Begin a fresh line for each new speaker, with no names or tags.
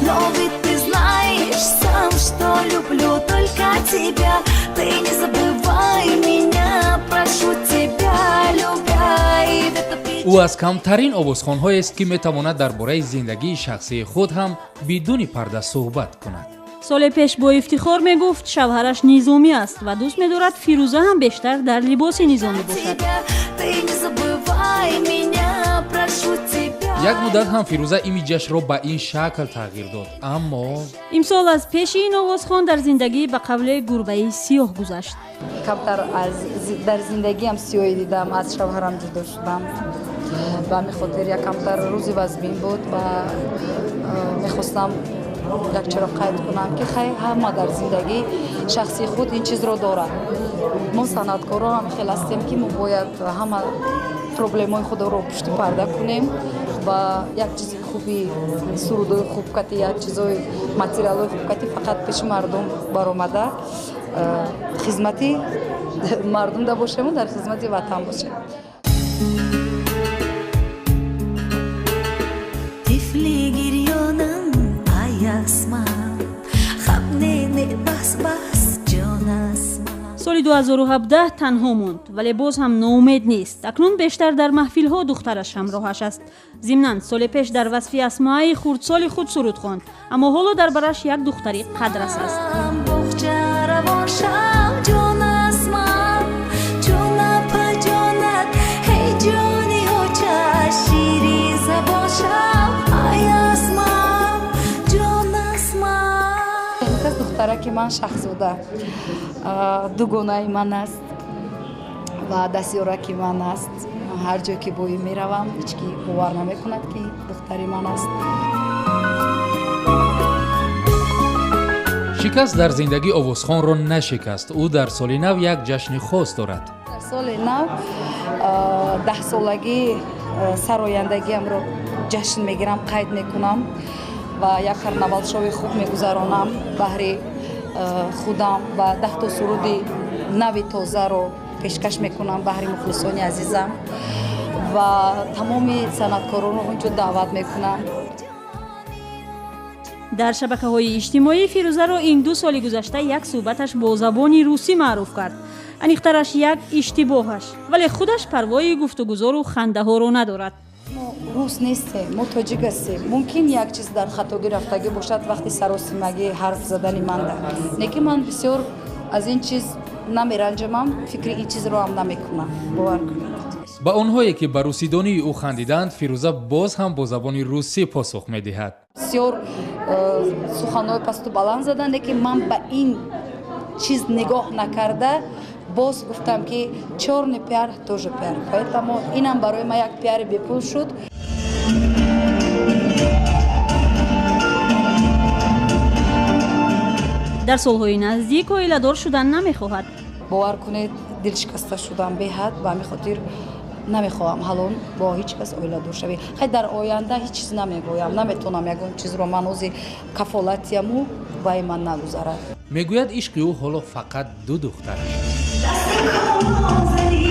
Но ведь ты знаешь сам, что люблю только тебя. Ты не забывай меня, прошу тебя, любя. И в эту
Ӯ аз камтарин овозхонҳоест, ки метавонад дар бораи зиндагии шахсии худ ҳам бидуни парда суҳбат кунад.
Соле пеш бо ифтихор мегуфт, шавҳараш низомӣ аст ва дӯст медорад, Фирӯза ҳам бештар дар либоси низомӣ бошад.
тебя. Ты не забывай меня, прошу тебя.
Як муддат ҳам Фирӯза имиҷашро ба ин шакл тағйир дод, аммо
Имсол аз пеши ин овозхон дар зиндагӣ ба қавле гурбаи сиёҳ гузашт.
Камтар аз дар зиндагиам сиёҳӣ дидам, аз шавҳарам ҷудо шудам. Ба ҳамин хотир як камтар рӯзи вазмин буд ва мехостам як чиро қайд кунам, ки хай, ҳама дар зиндагии шахсии худ ин чизро дорад. Мо санъаткорон ҳам хел ҳастем, ки мо бояд ҳама проблемаҳои худро пушти парда кунем ва як чизи хуби, сурудои хуб кати, як чизои, материалҳои хуб кати фақат пеши мардум баромада, хизмати мардум да бошему, дар хизмати ватан бошем.
Тифли гирёнам, ай асма, хаб не, не, бас, бас, ҷон асма.
Соли 2017 танҳо монд, вале боз ҳам ноумед нест. Акнун бештар дар маҳфилҳо духтараш ҳамроҳаш аст. Зимнан, соли пеш дар васфи Асмоаи хурдсоли худ суруд хонд, аммо ҳоло дар бараш як духтари қадрас аст.
Боғча равон шав, ҷон асма, ҷон апа, ҷонат, ҳей, ҷони оча, шири забон шав, ай асма, ҷон асма.
Кас духтараки ман Шаҳзода, дугонаи ман аст ва дастёраки ман аст. Ҳар ҷое ки бо ӯ меравам, ҳеҷ ки бовар намекунад, ки духтари ман аст.
Шикаст дар зиндагӣ овозхонро нашикаст. Ӯ дар соли нав як ҷашни хос дорад.
Дар соли нав 10-солагии сарояндагиамро ҷашн мегирам, қайд мекунам ва як карнавалшови хуб мегузаронам баҳри худам ва 10то суруди нави тозаро пешкаш мекунам баҳри мухлисони азизам ва тамоми санъаткоронро онҷо даъват мекунам.
Дар шабакаҳои иҷтимоӣ Фирӯзаро ин 2 соли гузашта як суҳбаташ бо забони русӣ маъруф кард, аниқтараш як иштибоҳаш, вале худаш парвои гуфтугузору хандаҳоро надорад.
Мо рус нестем, мо тоҷик ҳастем. Мумкин як чиз дар хатогӣ рафтагӣ бошад вақти саросимагӣ ҳарф задани манда, лекин ман бисёр аз ин чиз намеранҷамам, фикри ин чизро ҳам намекунам, бовар кунед.
Ба онҳое, ки ба русидонии ӯ хандиданд, Фирӯза боз ҳам бо забони русӣ посух медиҳад.
Бисёр суханҳои пасту баланд заданд, лекин ман ба ин чиз нигоҳ накарда боз гуфтам, ки чёрный пиар тоже пиар, поэтому инам барои ман як пиари бепул шуд.
Дар солҳои наздик оиладор шудан намехоҳад.
Бовар кунед, дилшикаста шудам беҳад, ба ҳамин хотир намехоҳам ҳалон бо ҳеҷ кас оиладор шавем. Хай, дар оянда ҳеҷ чиз намегӯям, наметавонам ягон чизро ман ози кафолатияму вай ман нагузарад.
Мегӯяд, ишқи ӯ ҳоло фақат ду духтараш.
Дасти ком зани.